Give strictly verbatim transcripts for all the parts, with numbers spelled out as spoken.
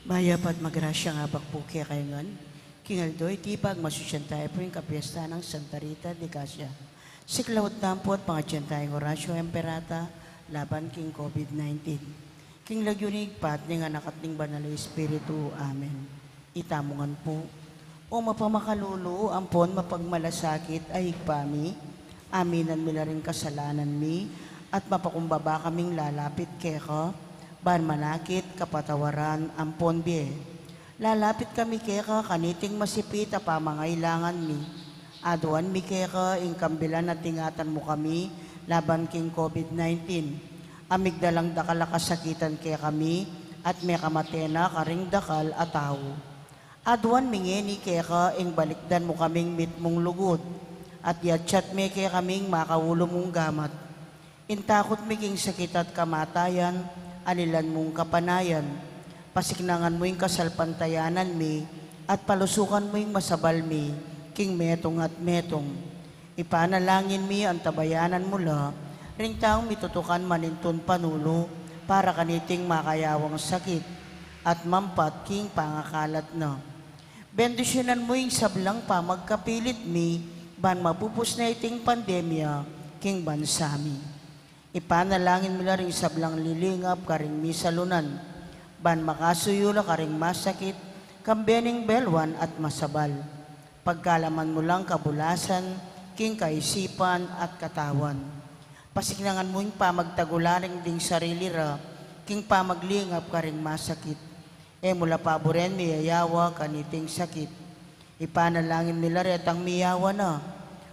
Mayap at magrasyang abak pu kekayu ngan, King aldo iti, pagmasusyan tayu pu ing kapiesta nang Santa Rita de Casia. Siklaud tamu pu at pangadyan tayung Oratio Imperata laban king COVID nineteen. King lagyu ning Ibpa at ning Anak at ning Banal a Espiritu. Amen. Itamu ngan pu. O mapamakalulu ampon mapagmalasakit a Ibpa mi, aminan mi la ring kasalanan mi, at mapakumbaba kaming lalapit keka, ban manakit kapatawaran ampon bie. Lalapit kami keka kaniting masipit a pamangailangan mi. Aduan mi keka ing kambilan at ingatan mu kami laban king COVID nineteen. A migdalang dakal a kasakitan kekami, at mekamate na karing dakal a tau. Aduan mi ngeni keka ing balikdan mu kaming mitmung lugud, at yatsat me kekaming makaulu mung gamat. Ing takut mi king sakit at kamatayan, alilan mung kapanayan. Pasiknangan mu ing kasalpantayanan mi, at palusukan mu ing masabal mi king metung at metung. Ipanalangin mi, antabayanan mu la ring taung mitutukan manintun panulu para kaniting makayawang sakit at mampat king pangakalat na. Bendisyunan mu ing sablang pamagkapilit mi, ban mapupus na iting pandemya king bansa mi. Ipanalangin mi la ring sablang lilingap karing misalunan, ban makasuyu la karing masakit, kambe ning belwan at masabal. Pagkalaman mu lang kabulasan king kaisipan at katawan. Pasiknangan mu ing pamagtagulaling ding sarili ra king pamaglingap karing masakit. E mu la paburen miyayawa kaniting sakit. Ipanalangin mi la retang miyawa na,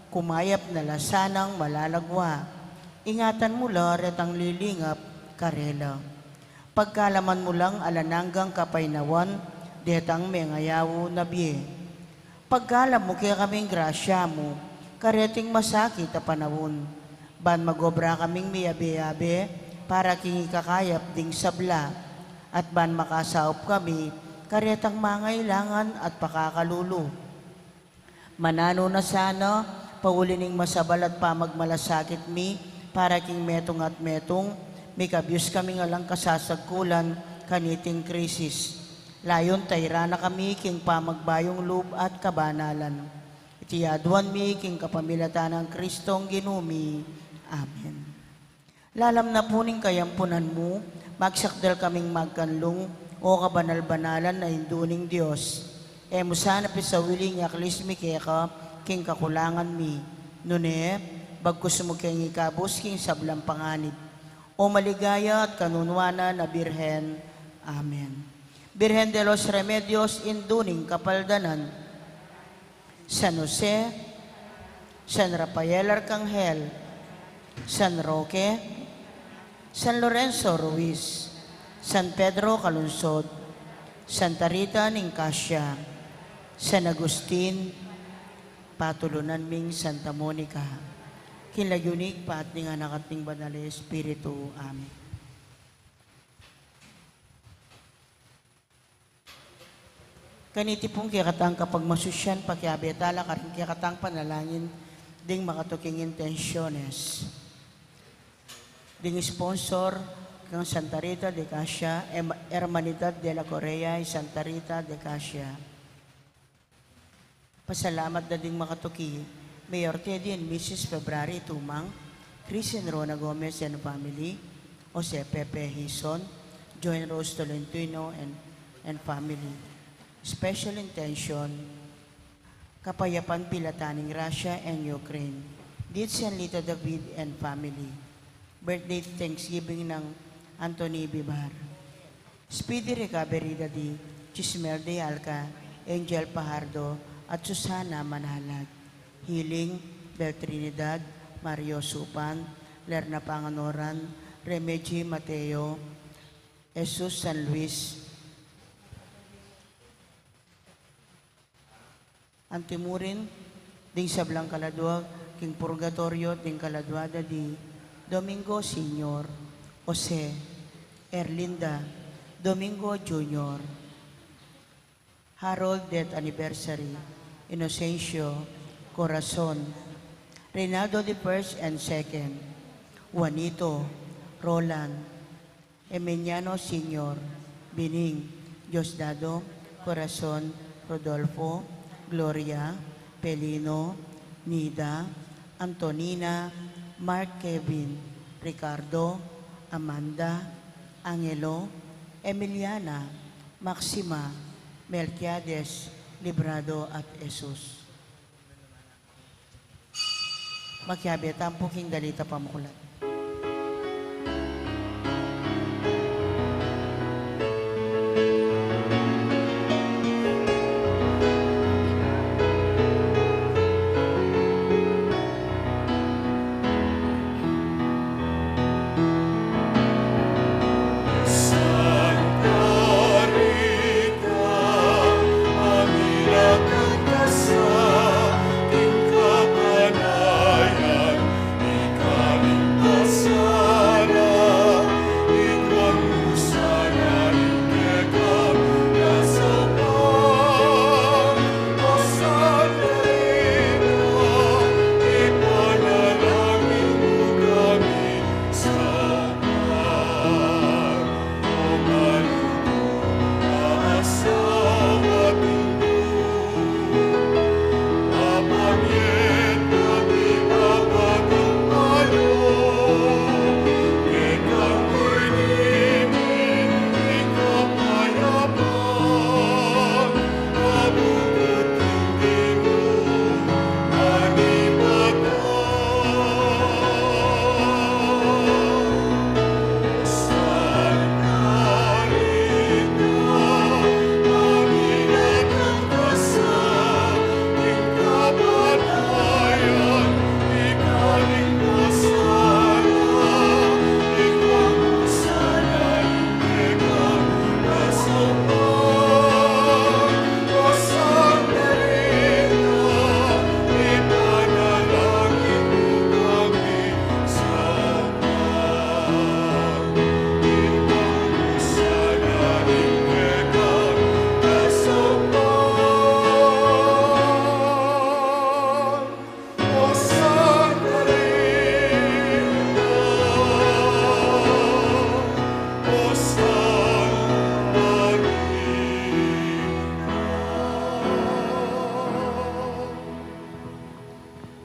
kumayap na la sanang malalagwa. Ingatan mu la retang lilingap karela. Pagkalaman mu lang alang anggang kapaynawan detang mengayaw na bie. Pagkalam mu kekaming grasya mu kareting masakit a panaun, ban magobra kaming miyabe-yabe para king ikakayap ding sabla, at ban makasaup kami karetang mangailangan at pakakalulu. Mananu na sana, pauli ning masabal at pamagmalasakit mi para king metung at metung, mikabyus kaming alang kasasagkulan kaniting krisis. Layun tairan na kami king pamagbayung lub at kabanalan. Iti aduan mi king kapamilatan nang Kristong Ginu mi. Amen. Lalam na pu ning kayampunan mu, magsakdal kaming magkanlung, o kabanal-banalan a Indu ning Dios. E mu sana pisawili ing yaklis mi keka king kakulangan mi. Nune, bagkus mu keng ikabus king sablang panganib, o maligaya at kanunuanan a Birhen. Amen. Birhen de los Remedios, Indu ning Kapaldanan, San Jose, San Rafael Arcangel, San Roque, San Lorenzo Ruiz, San Pedro Calungsod, Santa Rita ning Casia, San Agustin, patulunan ming Santa Monica. King lagyu ning Ibpa at ning Anak at ning Banal a Espiritu. Amen. Kaniti pung kekatang kapagmasusyan, pakiabe tala karing kekatang panalangin ding makatuking intensyones. Ding sponsor kang Santa Rita de Casia, Em-, Hermanidad de la Correa y Santa Rita de Casia. Pasalamat da ding makatuki, Mayor Teddy and Missus February Tumang, Chris and Rona Gomez and family, Jose Pepe Hison, Joy and Rose Tolentino and, and family. Special intention, kapayapan pilatan ning Russia and Ukraine. Ditz and Lita David and family. Birthday Thanksgiving nang Anthony Bibar. Speedy recovery da di Chismel de Alca, Angel Pajardo, at Susana Manalag. Healing, Bel Trinidad, Mario Supan, Lerna Panganoran, Remedy Mateo, Jesus San Luis. Antimurin ding sablang kaladua king purgatoryo, ding kaladua da di Domingo Senior, Jose, Erlinda, Domingo Junior, Harold, death anniversary, Inocencio, Corazon, Reynaldo the first and second, Juanito, Roland, Emiliano Senior, Bining, Diosdado, Corazon, Rodolfo, Gloria, Pelino, Nida, Antonina, Mark, Kevin, Ricardo, Amanda, Angelo, Emiliana, Maxima, Melquiades, Librado, at Jesus. Makiabe tamu king Dalita Pamuklat.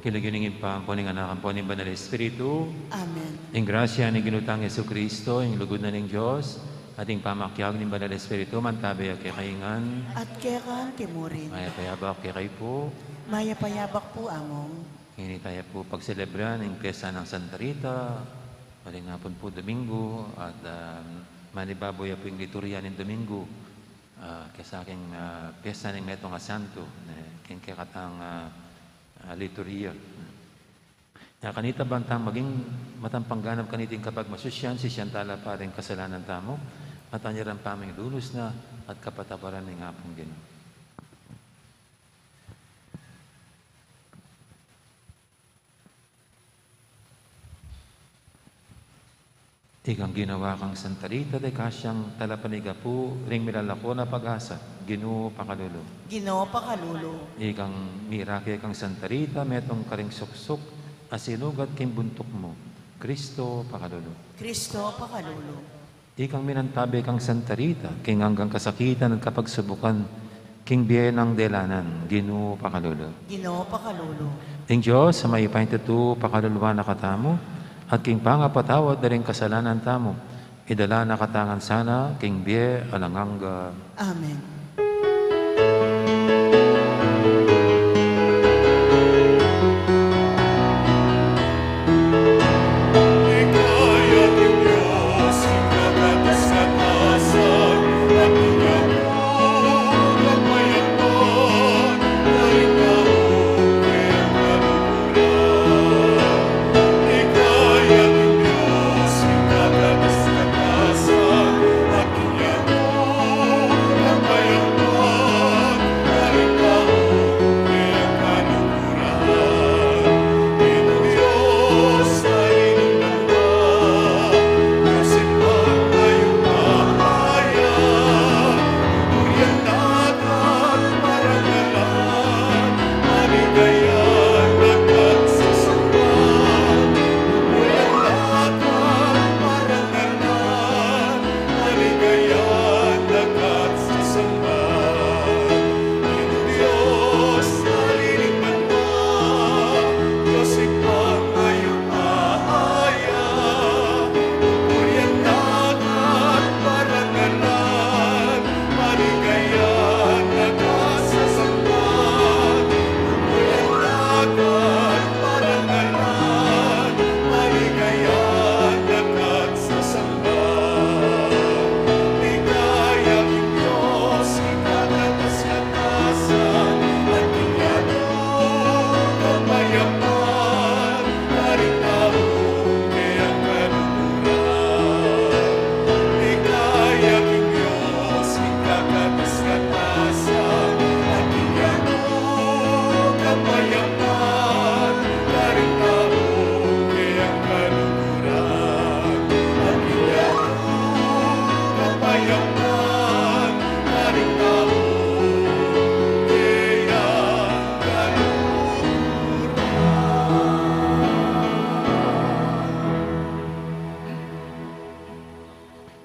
King lagyu ning Ibpa, ampo ning Anak, ampo ning Banal Espiritu. Amen. Ing grasya ning Ginu tang Jesucristo, ing lugud na ning Dios, at ing pamakiabe ning Banal Espiritu, mantabe ya kekayu ngan. At keka naman murin. Mayap a yabak kekayu pu. Mayap a yabak pu, Among. Ngeni taya pu pagselebran ing piyesta nang Santa Rita, uling apun pu Domingo, at, ah, manibabu ya pu ing liturhiya ning Domingo, ah, kesa king, ah, piyesta ning metung a santo, ne, king kekatang, ah, ah, liturhiya. Nya kanita bang tang maging matampang ganap kaniting kapagmasusyan, sisian tala pa ring kasalanan tamu, at anyaran pa ming lunus na at kapatawaran ning Apung Ginu. Ikang ginawa kang Santa Rita de Casia, talapaniga pu ring milalako na pag-asa. Ginu, pakalulu. Ginu, pakalulu. Ikang mirake kang Santa Rita, metung karing suksuk a sinugat king buntuk mu. Kristo, pakalulu. Kristo, pakalulu. Ikang minantabe kang Santa Rita, king anggang kasakitan at kapagsubukan, king bie nang delanan, Ginu, pakalulu. Ginu, pakalulu. Ing Dios a mayupayang tutu, pakaluluan na katamu, at king pangapatawad da ring kasalanan tamu, idala na katamu ngan sana king bie alang angga. Amen.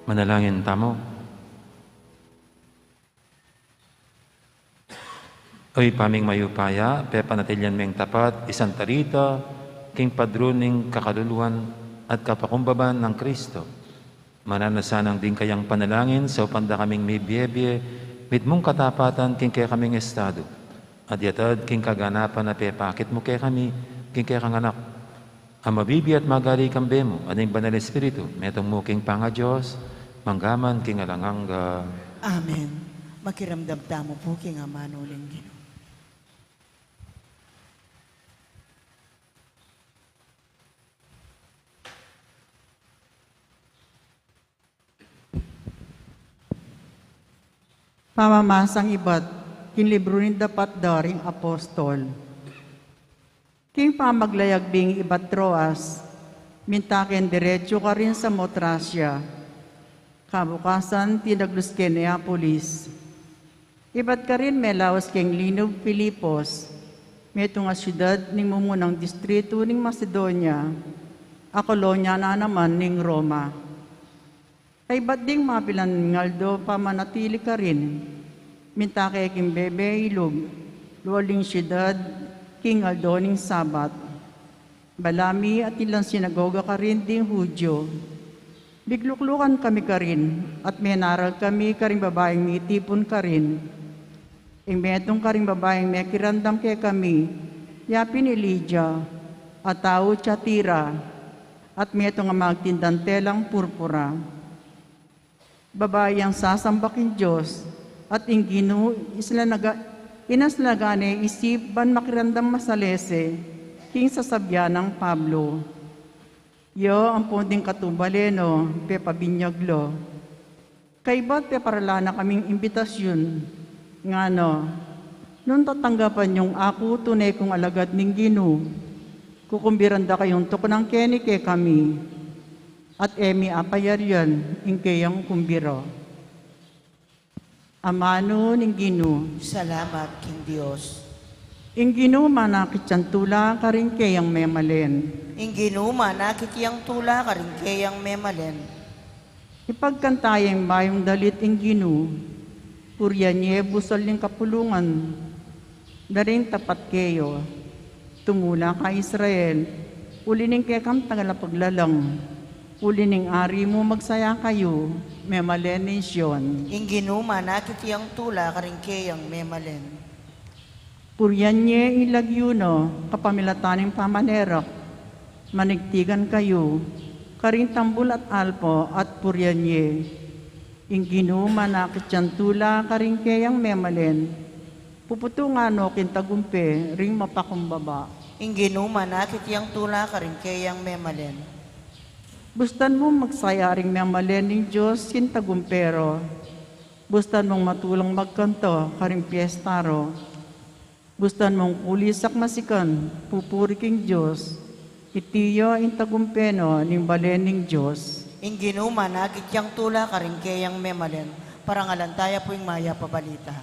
Manalangin tamu. O Ibpa ming mayupaya, pepanatilyan meng tapat i Santa Rita king padrun ning kakaluluan at kapakumbaban nang Kristo. Mananu na sanang ding kayang panalangin saupan da kaming mibie-bie mitmung katapatan king kekaming estadu, at yatad king kaganapan a pepakit mu kekami king kekang Anak, a mabibie at magali kambe mu at ning Banal Espiritu, metung mu king pangaDios, mangga man king alang angga. Amen. Makiramdam tamu pu king amanu ning Ginu. Pamamasang ibat king libru ning Dapat da ring Apostol. King pamaglayag bing ibat Troas, minta keng diretsu karin Samotracia. Kabukasan, tinaglus keng Neapolis. Ibat karin melaus keng linub Filipos, metung a siudad ning mumunang distritu ning Macedonia, a kolonia na naman ning Roma. Kaybat ding mapilan ngaldo pamanatili karin, minta ke king bebe ilug lual ning siudad king aldo ning Sabat. Bala mi atin lang sinagoga karin ding Judio. Migluklukan kami karin, at menaral kami karing babaing mitipun karin. Ing metung karing babaing mekiramdam kekami, ya pin i Lidia, a tau Tiatira, at metung a magtindan telang purpura. Babai yang sasamba king Dios, at ing Ginu islanaga-, inaslanaga ne isip ban makiramdam masalese king sasabian nang Pablo. Ya ampon ding katubale no, pepabinyag lo. Kaybat peparalan na kaming imbitasyun, ngana, nung tatanggapan yung aku tune kung alagad ning Ginu, kukumbiran da kayung tuknang keni kekami, at e mi apayarian ing keyang kumbira. Amanu ning Ginu. Salamat king Dios. Ing Ginu manakit yang tula karing keyang memalen. Ing Ginu manakit yang tula karing keyang memalen. Ipagkanta yeng mayung dalit ing Ginu, purian ye busal ning kapulungan da ring tapat keya. Tumula ka Israel, uli ning kekang tagalapaglalang, uli ning ari mu magsaya kayu, memalen ning Sion. Ing Ginu manakit yang tula karing keyang memalen. Purian ye ing lagyu na, kapamilatan ning pamanerak, manigtigan kayu, karing tambul at alpa at purian ye. Ing Ginu manakit yang tula karing keyang memalen, puputungan no king tagumpe ring mapakumbaba. Ing Ginu manakit yang tula karing keyang memalen. Bustan mung magsaya ring memalen ning Dios king tagumpe ra. Bustan mung matulang magkanta karing piesta ra. Bustan mung kulisak masikan pupuri king Dios. Iti ya ing tagumpe na ning balen ning Dios. Ing Ginu manakit yang tula karing keyang memalen. Parangalan taya pu ing mayap a balita.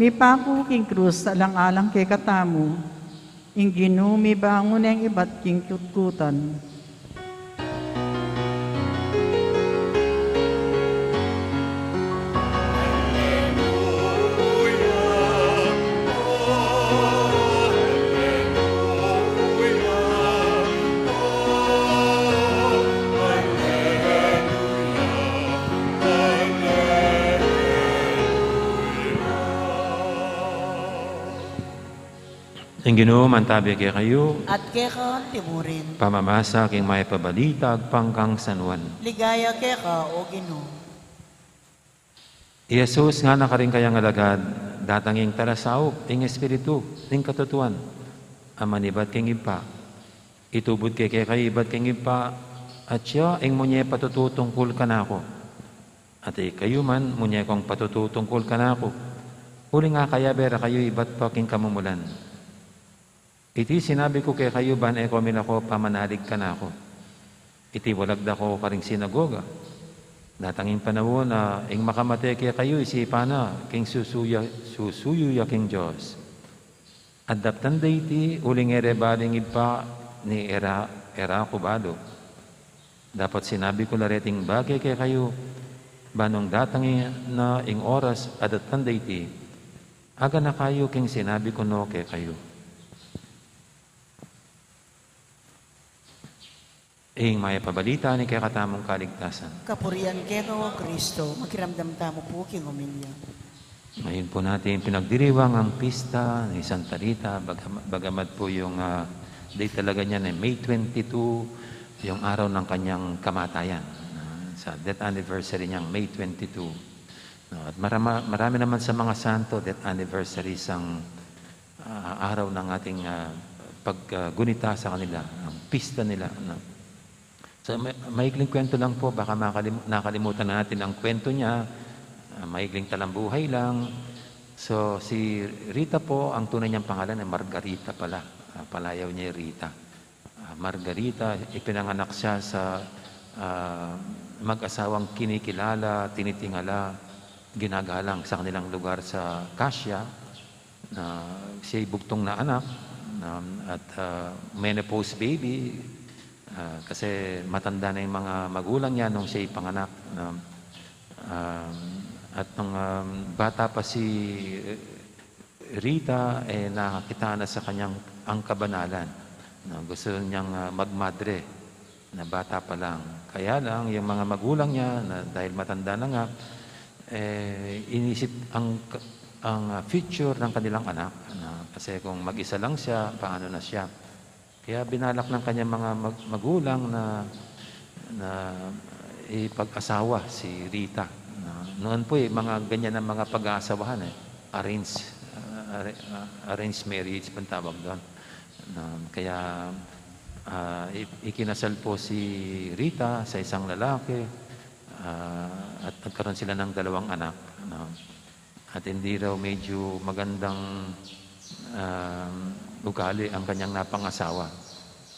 Mipaku king krus alang-alang kekatamu, ing Ginu mibangun neng ibat king kutkutan. Ing Ginu mantabi kekayu. At keka antimurin. Pamamasa king mayap a balita agpang kang San Juan. Ligaya keka, O Ginu. I Jesus ngana karing kayang alagad, datang ing Talasaup, ing Espiritu ning katutuan, a manibat king Ibpa. Itubud ke kekayu ibat king Ibpa, at siya ing munye patutu tungkul kanaku. At ikayu man, munye kong patutu tungkul kanaku, uling akayabe ra kayu ibat pa king kamumulan. Iti sinabi ku kekayu ban e ko milako pamanalig kanaku. Iti walag da ko karing sinagoga. Datang ing panaun a ing makamate kekayu isipan na king susuya, susuyu ya king Dios. At daptan da iti uling e re balu ing Ibpa ni e ra, e ra ku balu. Dapot sinabi ku la reting bage kekayu, ban nung datang na ing oras a daptan da iti, aganaka yu king sinabi ku no kekayu. Ing mayap a balita ning kekatamung kaligtasan. Kapurian keka, O Kristo. Makiramdam tamu pu king homilya. Ngayon po natin pinagdiriwang ang pista ni Santa Rita, bagam-, bagamat po yung, ah, date talaga niya na May twenty-two, yung araw ng kanyang kamatayan. Ah, sa death anniversary niyang May twenty-two. No, at marama-, marami naman sa mga santo, death anniversaries ang, ah, araw ng ating, ah, paggunita sa kanila, ang pista nila, no? So, ma-, maikling kwento lang po, baka makalim-, nakalimutan na natin ang kwento niya. Ah, maikling talambuhay lang. So, si Rita po, ang tunay niyang pangalan ay Margarita pala. Ah, palayaw niya yung Rita. Ah, Margarita, ipinanganak siya sa, ah, mag-asawang kinikilala, tinitingala, ginagalang sa kanilang lugar sa Cascia, na siya'y bugtung na anak, na, at, ah, menopause baby, ah, kasi matanda na yung mga magulang niya nung siya'y panganak, na, ah, at nung, ah, bata pa si Rita, eh, nakakita na sa kanyang ang kabanalan. No, gusto niyang, ah, magmadre na bata pa lang. Kaya lang, yung mga magulang niya, na dahil matanda na nga, eh, inisip ang, ang, ah, future ng kanilang anak. No? Kasi kung mag-isa lang siya, paano na siya? Kaya binalak ng kanyang mga mag-, magulang na, na ipag-asawa si Rita. Na, noon po, eh, mga ganyan ang mga pag-aasawahan, eh. Arrange, ah, arra-, ah, arranged marriage po ang tawag doon. Na, kaya, ah, i-, ikinasal po si Rita sa isang lalaki, ah, at nagkaroon sila ng dalawang anak, no? At hindi raw medyo magandang, um, ugali ang kanyang napangasawa.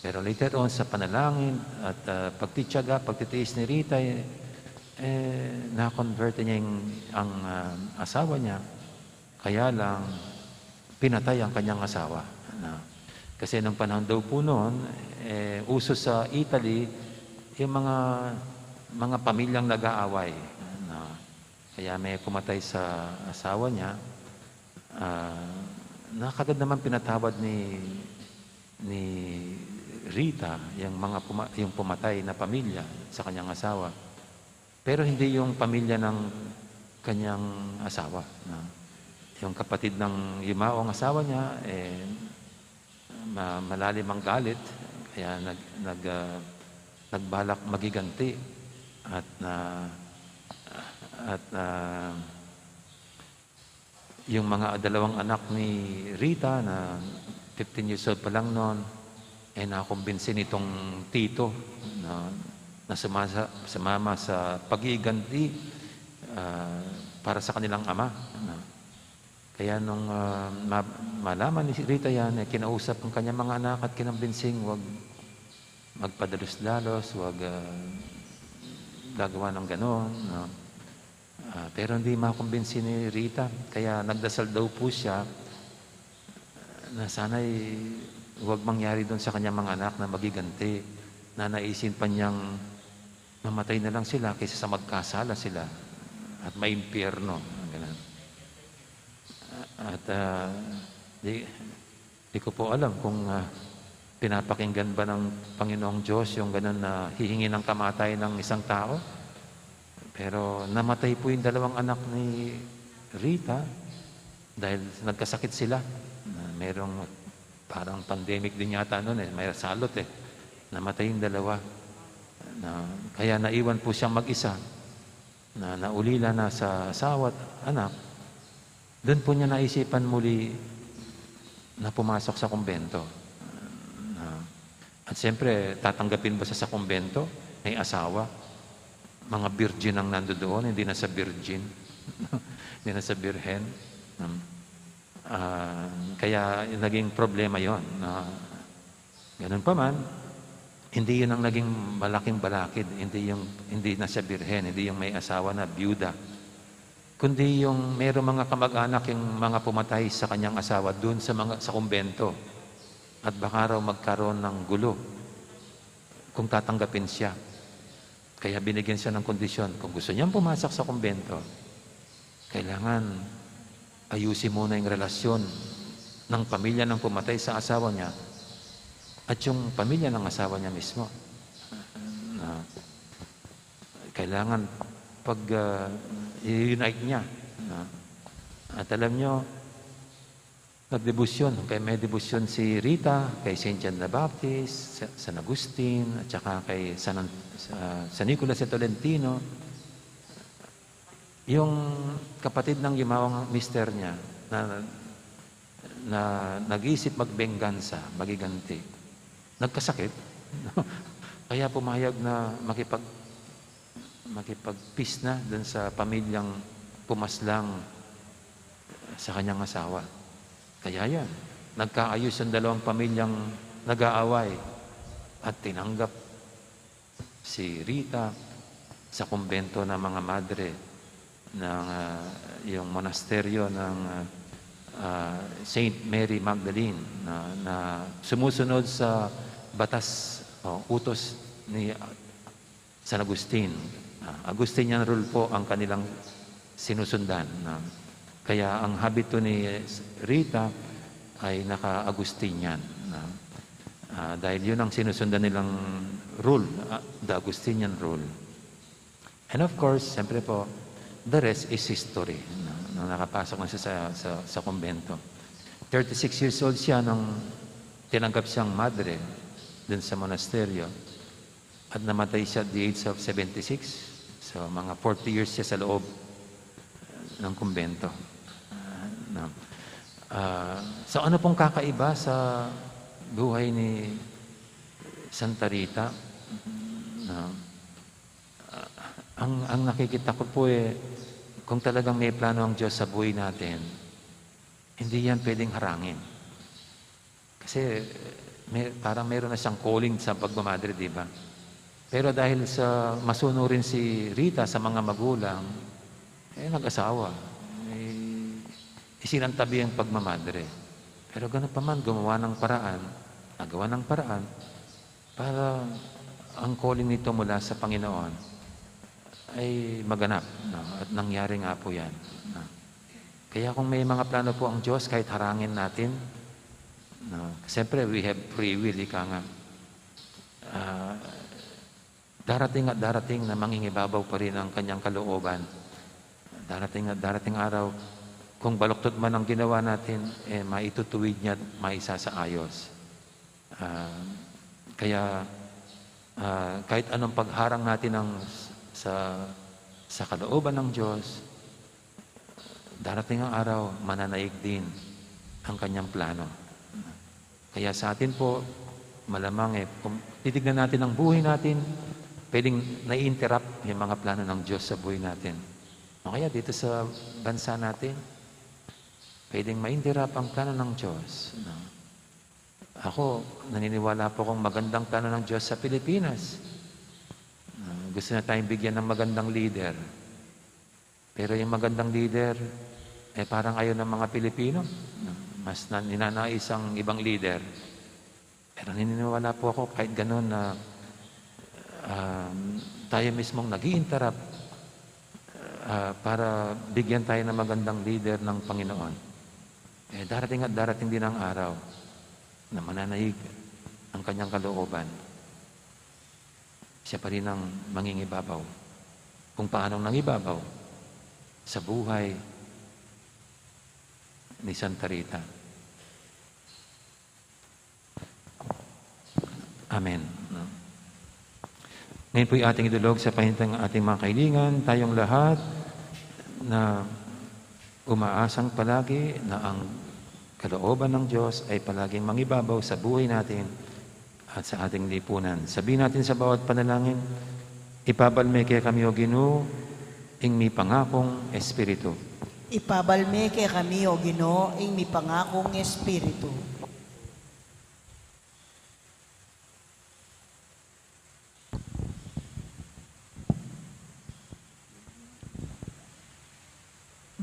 Pero later on, sa panalangin at, ah, pagtitiyaga, pagtitiis ni Rita, eh, eh, na-convert niya yung, ang, ah, asawa niya. Kaya lang, pinatay ang kanyang asawa. Na, kasi nung panahon daw po noon, eh, uso sa Italy, yung mga, mga pamilyang nag-aaway. Na, kaya may pumatay sa asawa niya. Ah, na kagad naman pinatawad ni, ni Rita yung mga puma-, yung pumatay na pamilya sa kanyang asawa. Pero hindi yung pamilya ng kanyang asawa, no? Yung kapatid ng yumaong asawa niya, eh, ma-, malalim ang galit, kaya nag-, nag-, ah, nagbalak magiganti at na, at, ah, yung mga dalawang anak ni Rita na fifteen years old pa lang noon, eh, nakumbinsi nitong tito na, na sumasa-, sumama sa pag-iiganti, ah, para sa kanilang ama, no? Kaya nung, ah, ma-, malaman ni Rita yan, eh, kinausap ang kanyang mga anak at kinumbinsing wag magpadalos-dalos, wag, ah, gagawa ng ganon, no? Ah, pero hindi makumbinsi ni Rita, kaya nagdasal daw po siya na sana'y huwag mangyari doon sa kanyang mga anak na magiganti. Na naisin pa niyang mamatay na lang sila kaysa sa magkasala sila at maimpyerno. Ganun. At, ah, di, di ko po alam kung, ah, pinapakinggan ba ng Panginoong Diyos yung ganun na hihingi ng kamatayan ng isang tao. Pero namatay po yung dalawang anak ni Rita dahil nagkasakit sila. Na merong parang pandemic din yata noon eh, may salot eh. Namatay yung dalawa. Na, kaya naiwan po siyang mag-isa. Na naulila na sa asawa at anak. Dun po niya naisipan muli na pumasok sa kumbento. Na, at siyempre, tatanggapin ba siya sa kumbento? May asawa. Mga virgin ang nandoon, hindi na siya virgin. Hindi na siya birhen. Um, ah, kaya naging problema yon. Na, ganun pa man, hindi yun ang naging malaking balakid. Hindi yung, hindi na siya birhen, hindi yung may asawa na biyuda. Kundi yung merong mga kamag-anak yung mga pumatay sa kanyang asawa dun sa mga, sa kumbento. At baka raw magkaroon ng gulo kung tatanggapin siya. Kaya binigyan siya ng kondisyon, kung gusto niyang pumasok sa kumbento, kailangan ayusin muna yung relasyon ng pamilya ng pumatay sa asawa niya at yung pamilya ng asawa niya mismo. Na kailangan pag, ah, i-unite niya. Na, at alam nyo, nagdebosyon, kaya may debosyon si Rita kay Saint John the Baptist, Sa-, San Agustin, at saka kay San An-, sa-, San Nicolas de Tolentino. Yung kapatid ng yumawang mister niya na, na nag-iisip magbenggansa, magiganti, nagkasakit. Kaya pumayag na makipag-, makipagpisna dun sa pamilyang pumaslang sa kanyang asawa. Kaya yan, nagkaayos ang dalawang pamilyang nag-aaway at tinanggap si Rita sa kumbento ng mga madre ng, ah, yung monasteryo ng, ah, ah, Saint Mary Magdalene na, na sumusunod sa batas o utos ni San Agustin. Ah, Agustinian rule po ang kanilang sinusundan, no? Kaya ang habit ni Rita ay naka-Agustinian, no? Ah, dahil yun ang sinusundan nilang rule, ah, the Agustinian rule. And of course, siyempre po, the rest is history, no? Nung nakapasok na siya sa, sa, sa kumbento. Thirty-six years old siya nung tinanggap siyang madre dun sa monasteryo. At namatay siya at the age of seventy-six. So, mga forty years siya sa loob ng kumbento. Ah, no. Ah, so, ano pong kakaiba sa buhay ni Santa Rita? No. Ah, ang, ang nakikita ko po, eh, kung talagang may plano ang Diyos sa buhay natin, hindi yan pwedeng harangin. Kasi may, parang meron na siyang calling sa pagmamadre, di ba? Pero dahil sa masunurin si Rita sa mga magulang, eh, nag-asawa. Eh, isinantabi ang pagmamadre. Pero ganun pa man, gumawa ng paraan, nagawa ng paraan para ang calling nito mula sa Panginoon ay maganap, no? At nangyari nga po yan, no? Kaya kung may mga plano po ang Diyos, kahit harangin natin, no? Siyempre, we have free will, ika nga. Ah, darating at darating na mangingibabaw pa rin ang kanyang kalooban. Darating at darating araw, kung baluktot man ang ginawa natin, eh, maitutuwid niya at maisasaayos. Ah, kaya, ah, kahit anong pagharang natin ng s-, sa, sa kalooban ng Diyos, darating ang araw, mananaig din ang kanyang plano. Kaya sa atin po, malamang, eh, kung titignan natin ang buhay natin, pwedeng nai-interrupt yung mga plano ng Diyos sa buhay natin. O kaya dito sa bansa natin, pwedeng ma-interrupt ang plano ng Diyos, no? Ako, naniniwala po akong magandang plano ng Diyos sa Pilipinas. Ah, gusto na tayong bigyan ng magandang leader. Pero yung magandang leader, eh, parang ayaw ng mga Pilipino. Mas na, ninanais ang ibang leader. Pero naniniwala po ako, kahit ganun na, um, tayo mismong nag-i-interrupt, ah, para bigyan tayo ng magandang leader ng Panginoon. Eh, darating at darating din ang araw na mananaig ang kanyang kalooban. Siya pa rin ang mangingibabaw. Kung paanong nangibabaw sa buhay ni Santa Rita. Amen. No? Ngayon po'y ating idulog sa pahintang ating mga kailingan, tayong lahat na Umaasang palagi na ang kalooban ng Diyos ay palaging mangibabaw sa buhay natin at sa ating lipunan. Sabihin natin sa bawat panalangin, "Ipabalme kekami, O Ginu, ing mipangakung Espiritu." Ipabalme kekami, O Ginu, ing mipangakung Espiritu.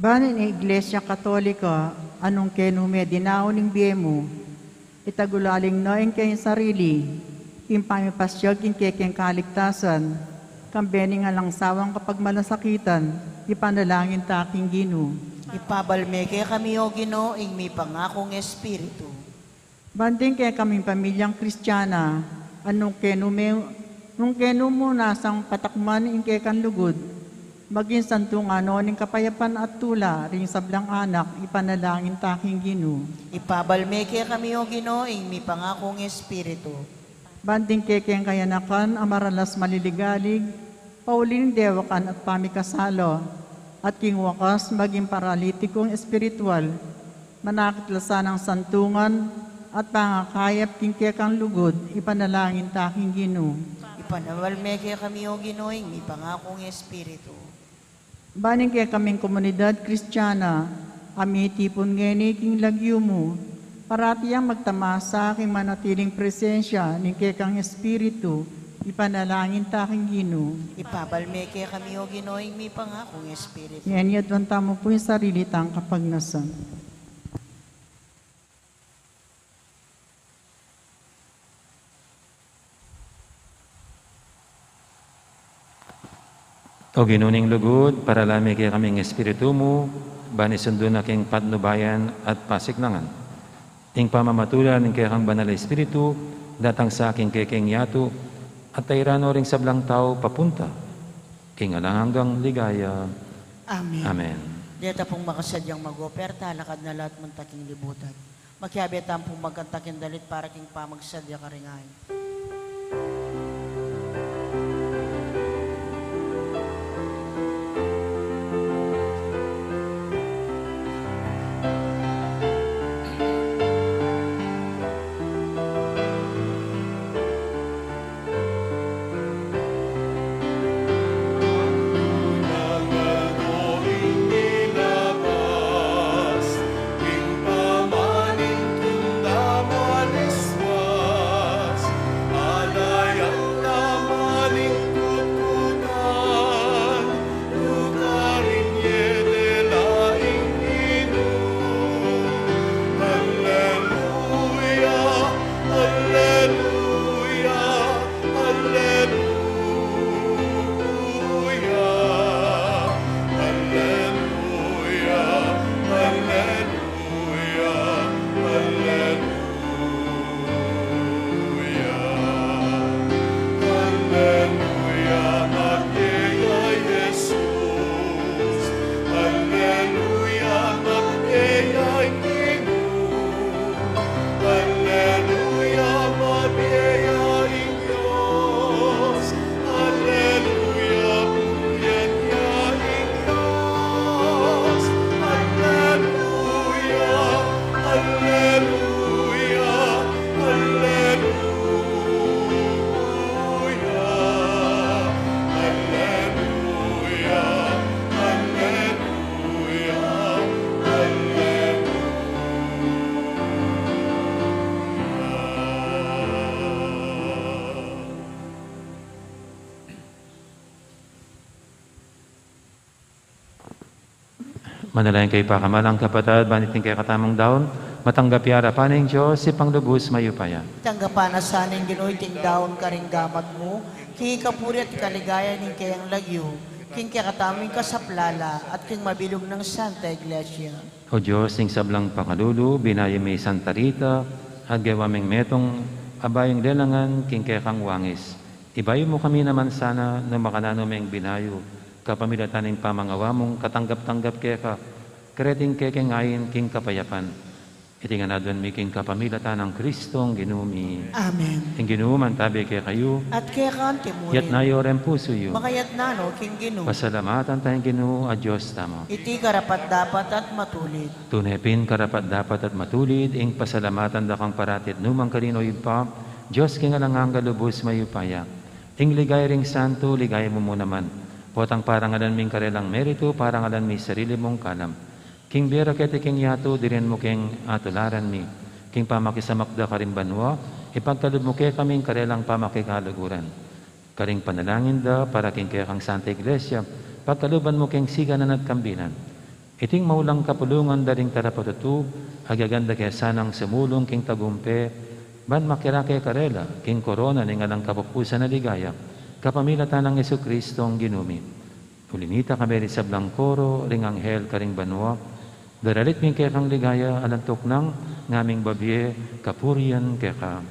Ban ing Iglesia Katolika, a nung kenu me dinaun ing bie mu, itagulaling na ing keng sarili, king pamipasyag king kekeng kaligtasan, kambe ning alang sawang kapagmalasakitan, ipanalangin ta king Ginu. Ipabalme kekami, O Ginu, ing mipangakung Espiritu. Ban ding kekaming pamilyang Kristiana, a nung kenu me, nung kenu mu na sang patakman ing kekang lugud, maging santungan no ning kapayapan at tula ring sablang anak, ipanalangin ta king Ginu. Ipabalme kekami, O Ginu, ing mipangakung Espiritu. Ban ding kekeng kayanakan a maralas maliligalig, pauli ning dewakan at pamikasala, at king wakas maging paralitikong espiritual, manakit la sanang santungan at pangakayap king kekang lugud, ipanalangin ta king Ginu. Ipabalme kekami, O Ginu, ing mipangakung Espiritu. Ban ing kekaming komunidad Kristiana, a mitipun ngeni king lagyu mu, parati yang magtamasa king manatiling presensya ning kekang Espiritu, ipanalangin ta king Ginu. Ipabalme kekami, O Ginu, ing mipangakung Espiritu. Ngeni aduan tamu pu ing sarili tang kapagnasan. O Ginu ning lugud, parala me kekami ing Espiritu mu, ban isundu na king patnubayan at pasiklangan ing pamamatula ning kekang Banal a Espiritu, datang sa king kekeng yatu, at tairan no ring sablang tau papunta king alang anggang ligaya. Amen. Amen. Deta pung makasadyang mag-operta, lakad na la at munta king libutan. Makiabe tamu pung magkantak ing dalit para king pamagsadya karing ain. Manalangin kayu pakamalan kung kapatad, ban iting kekatamung daun, matanggap ya arapan ning Dios, Ibpang lubus mayupaya. Tanggapan na sa ning Ginu iting daun karing gamat mu, king ikapuri at ikaligayan ning keyang lagyu, king kekatamung kasaplalan, at king mabilug nang Santa Iglesia. O Dios, ing sablang pakalulu, binayu me i Santa Rita, at gewa meng metung a bayung lelangan king kekang wangis. Ibayu mu kami naman sana nung makananu meng binayu, kapamilatan ning pamangawa mung katanggap-tanggap keka, kareting kekeng ain king kapayapan. Iti ngan aduan mi king kapamilatan nang Kristong Ginu mi. Amen. Ing Ginu mantabi kekayu. At keka mu rin. Itas yu ring pusu yu. Makatas no king Ginu. Pasalamatan taya ing Ginu a Dios tamu. Iti karapat-dapat at matulid. Tune pin karapat-dapat at matulid ing pasalamatan da kang parati at nu man karin, o Ibpa, Dios king alang angga, lubus mayupaya. Ing ligaya ring santo, ligaya mu mu naman. Potang parangalan mi ing karelang meritu, parangalan mi ing sarili mung kalam. King bie ra keti king yatu, dirinan mu king atularan mi. King pamakisamak da karing banua, ipagkalub mu kekami ing karelang pamakikaluguran. Karing panalangin da para king kekang Santa Iglesia, pagkaluban mu king siganan at kambilan. Iting maulang kapulungan da ring talapatutu, agyagan da ke sanang sumulung king tagumpe, ban makirake karela king korona ning alang kapupusan a ligaya, kapamilatan nang Jesucristong Ginu mi. Uli na nita, kambe ring sablang koro ring anghel karing banua, daralit mi ing kekang ligaya, alang tuknang ngaming babie kapurian keka.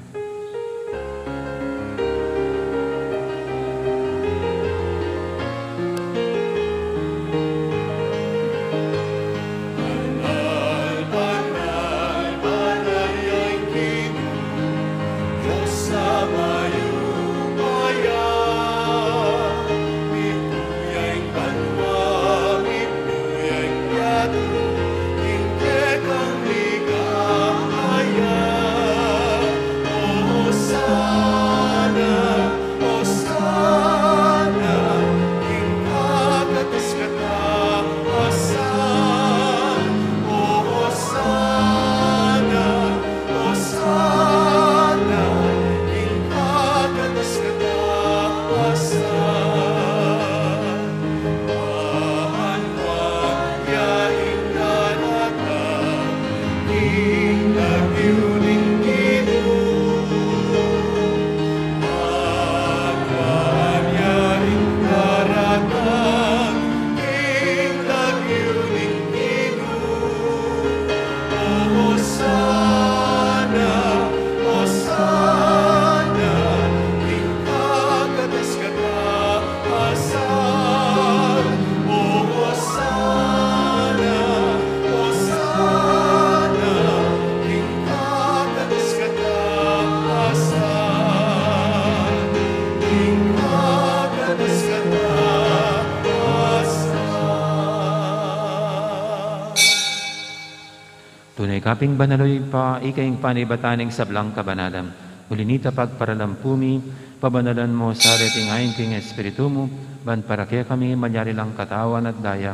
Tune ka pin banal, o Ibpa, ika ing panibatan ning sablang kabanalan. Uli na nita, pagparalampu mi, pabanalan mu sa reting ain king Espiritu mu, ban para kekami malyari lang katawan at daya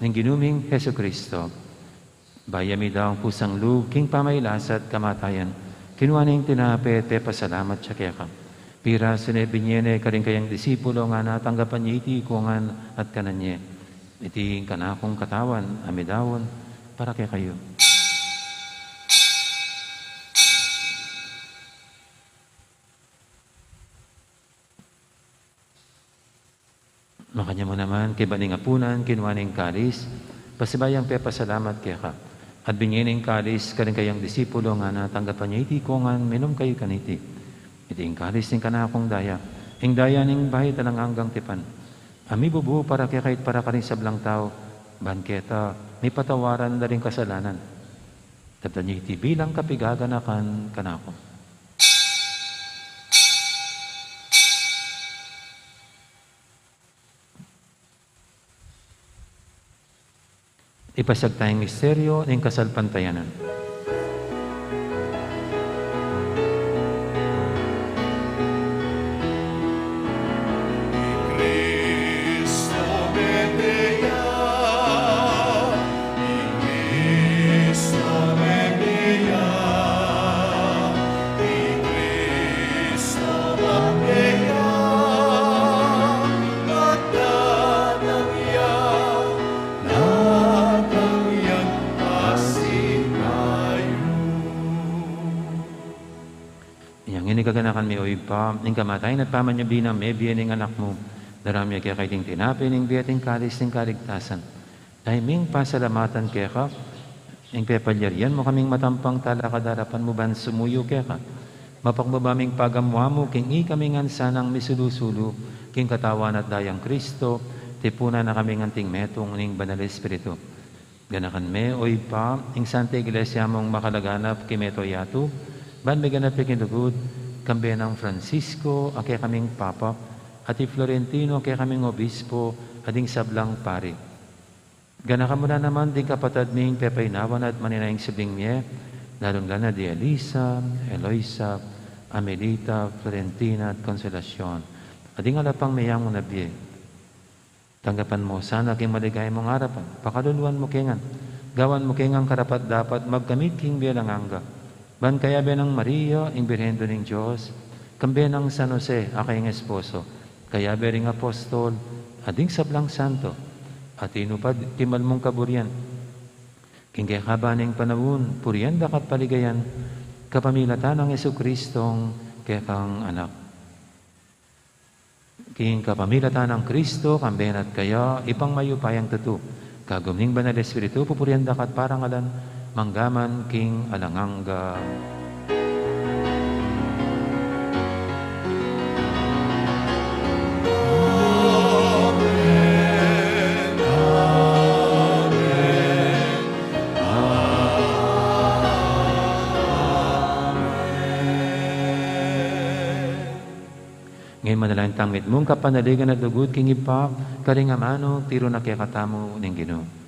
ning Ginu ming Jesucristo. Bayu mi daun kusang lub king pamagkasakit at kamatayan, kinua ne ing tinape, pepasalamat ya keka. Pirasu ne, binie ne karing kayang disipulo, ngana, tanggapan ye iti ikongan at kanan ye. Iti ing kanakung katawan a midaun para kekayu. Makanyan mu naman, kaybat ning apunan, kinua ne ing kalis, pasibayu yang pepasalamat keka. At binie ne ing kalis karing kayang disipulo, ngana, tanggapan ye iti ikongan, minum kayu kaniti. Iti ing kalis ning kanakung daya, ing daya ning bayu at alang anggang tipan, a mibubu para kekayu at para karing sablang tau, ban keta mipatawaran da ring kasalanan. Taptan ye iti bilang kapaganakan kanaku. Ipasiag taya ing misteryo ning kasalpantayanan. Inyang ini kaganakan mi, o Ibpa, ing kamatayan at pamanyubli nang mebie ning Anak mu, daraun mi keka iting tinape ning bie at ing kalis ning kaligtasan. Daya ming pasalamatan keka, ing pepalyarian mu kaming matampang talakad king arapan mu ban sumuyu keka. Mapakbaba ming pagamu-amu king ikami ngan sanang misulu-sulu king katawan at dayang Kristo, tipunan na kaming anting metung ning Banal Espiritu. Ganakan me, o Ibpa, ing Santa Iglesia mung makalaganap king mabilug a yatu, ban miganap ya king lugud, kambe nang Francisco, a kekaming Papa, at i Florentino, a kekaming Obispo, at ding sablang pari. Ganakan mu la naman ding kapatad ming pepaynawan at maninayang sibling mie, lalung-lalo na di Elisa, Eloisa, Amelita, Florentina, at Consolacion, at ding ala pang meyangu na bie. Tanggapan mu sana king maligaya mung arapan, pakaluluan mu ke ngan, gawan mu ke ngan karapat-dapat magkamit king bie alang angga. Ban kayabe nang Maria, ing Birhen Indu ning Dios, kambe nang San Jose, a kayang esposo, kayabe ring apostol, at ding sablang santo, a tinupad king mal mung kaburian king kekaba ning panaun, purian da ka at paligayan, kapamilatan nang Jesucristong kekang Anak. King kapamilatan nang Kristo, kambe na at kaya, Ibpang mayupayang tutu, kagum ning Banal Espiritu, pupurian da ka at parangalan, mangga man king alang angga. Amen. Amen. Amen. Ngeni manalangin tang mitmung kapanaligan at lugud king Ibpa, karing amanu tiru na kekatamu ning Ginu.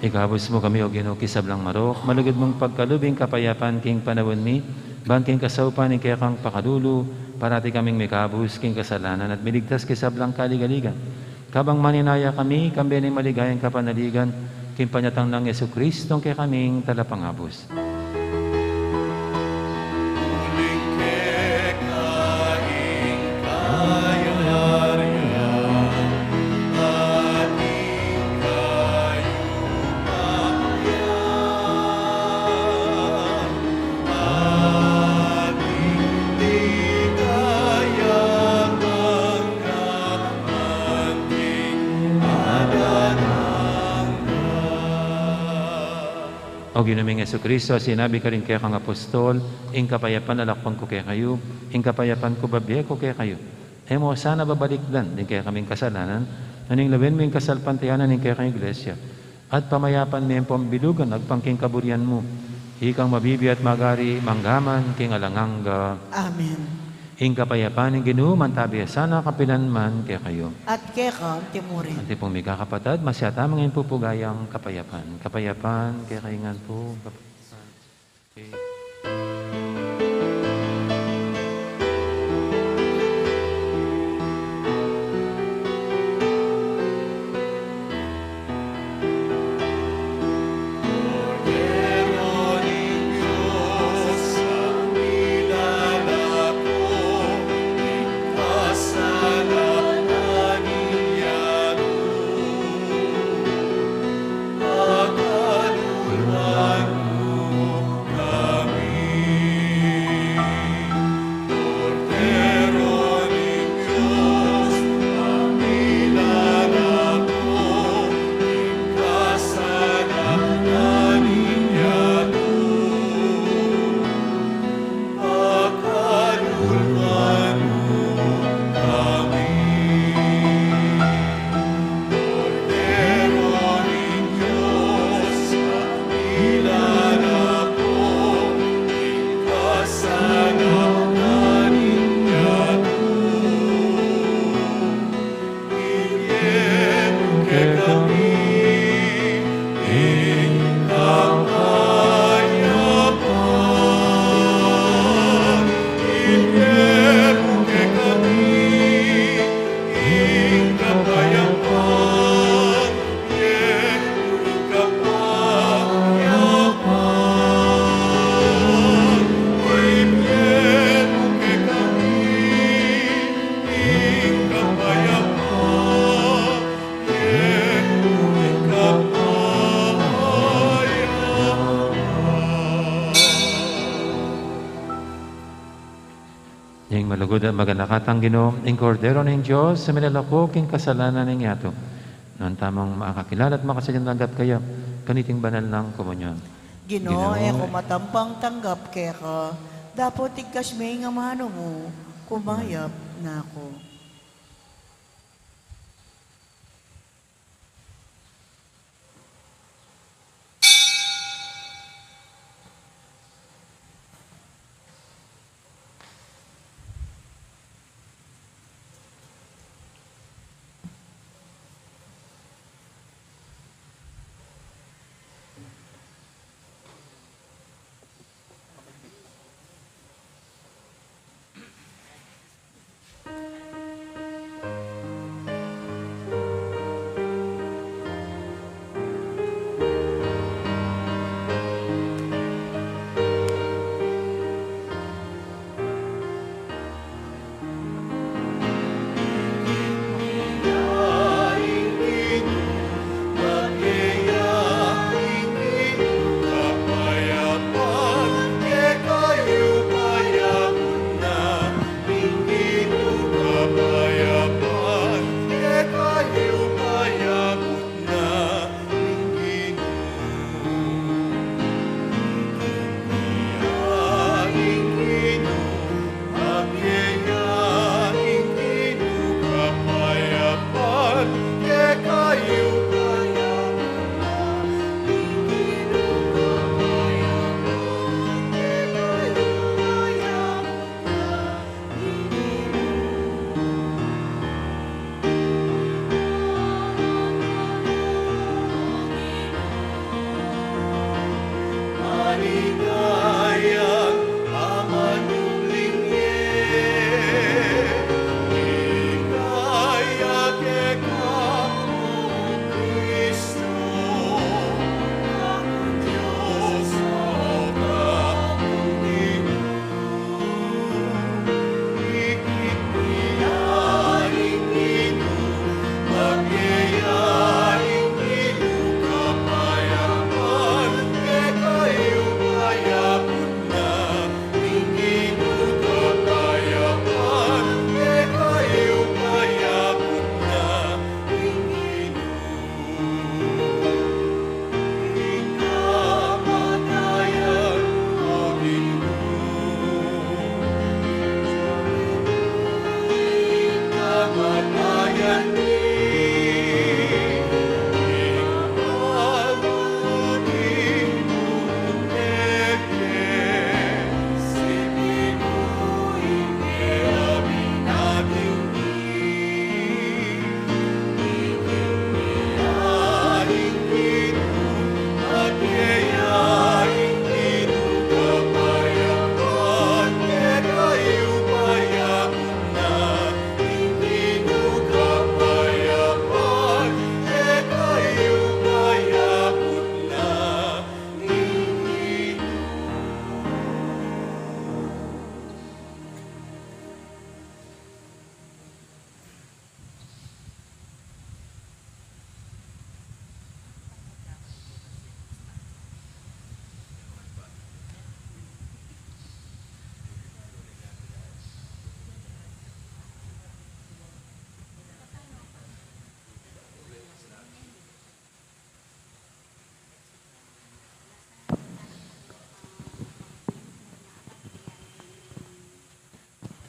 Ikabus mu kami, O Ginu, king sablang marok, malugud mung pagkalub ing kapayapan king panaun mi, ban king kasaupan ning kekang pakalulu, parati kaming mikabus king kasalanan at miligtas king sablang kaligaligan. Kabang maninaya kami, kambe ning maligayang kapanaligan, king panyatang nang Jesucristo, a kekaming Talapangabus. O Ginu ming Jesucristo, a sinabi karing kekang apostol, ing kapayapan lalakwan ku kekayu, ing kapayapan ku babie ku kekayu. E mu sana babalikdan ding kekaming kasalanan, nune lawen mu ing kasalpantayanan ning kekang Iglesia, at pamayapan me ampong bilugan agpang king kaburian mu, ikang mabibie at magari, mangga man king alang angga. Amen. Ing kapayapan ning Ginu mantabi ya sana kapilan man kekayu. At keka mu rin. Anti pung mikakapatad, masyata mung ing pupugayan kapayapan. Kapayapan kekayu ngan pu. Malugud at maganaka tang Ginu, ing Kordero ning Dios, a milalako king kasalanan ning yatu. Nuan tamung makakilala at makasadyang tanggap kaya kaniting banal nang komunyon. Ginu, Ginu, e ku matampang tanggap keka, dapot igkas me ing amanu mu, kumayap na ku.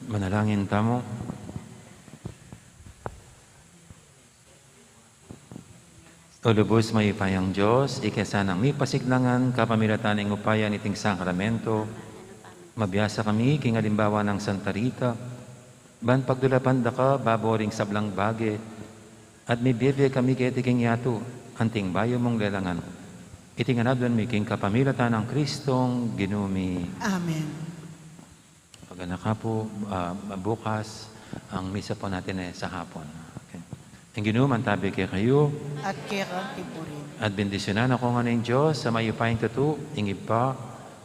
Manalangin tamu. O lubus mayupayang Dios, ika sanang mipasiglangan kapamilatan ning upaya niting sakramento, mabiasa kami king alimbawa nang Santa Rita, ban pagdulapan da ka babo ring sablang bage, at mibie-bie kami keti king yatu, anting bayu mung lelangan. Iti ngan aduan mi king kapamilatan nang Kristong Ginu mi. Amen. Maganaka pu, ah, bukas ang misa pu natin e sa hapon. Okay. Ing Ginu mantabi kekayu. At keka mu rin. At bendisyunan na kayu ngan ning Dios a mayupayang tutu, ing Ibpa,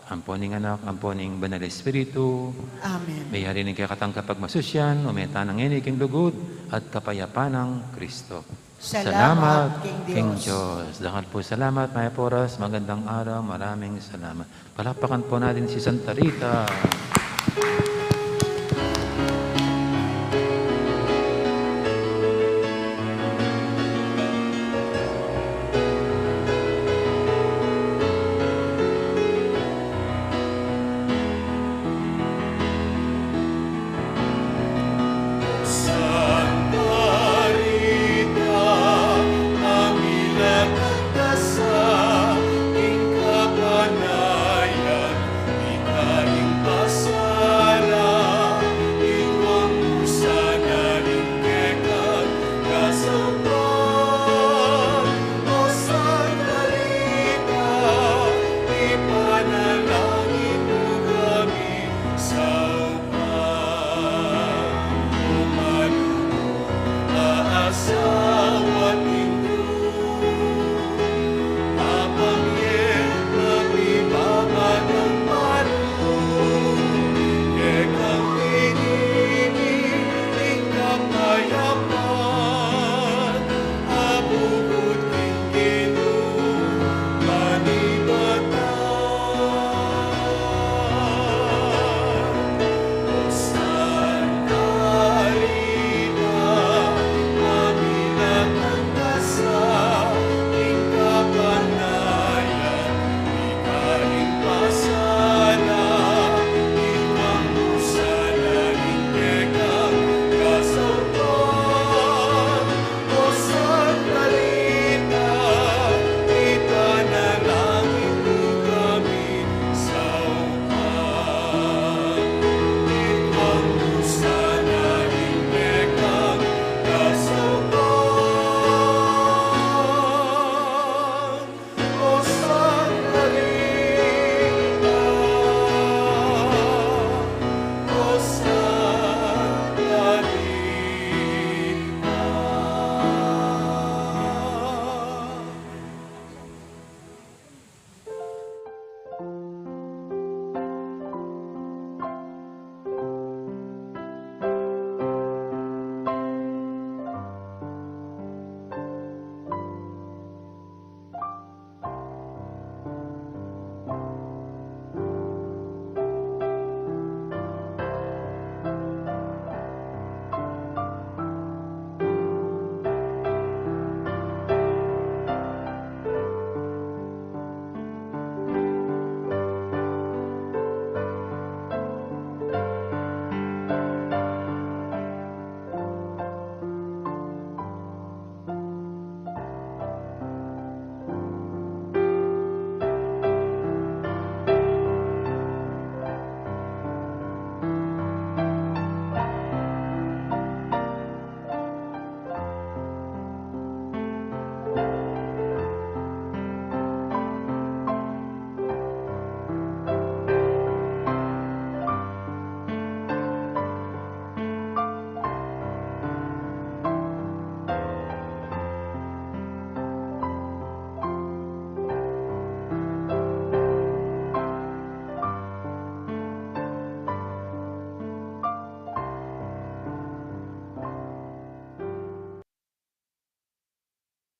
ampo ning Anak, ampo ning Banal Espiritu. Amen. Meyari ning kekatang kapagmasusyan, ume tana ngeni king lugud at kapayapan nang Kristo. Salamat king Dios. Dakal pung salamat, mayap a oras, magandang araw, maraming salamat. Palakpakan po natin si Santa Rita.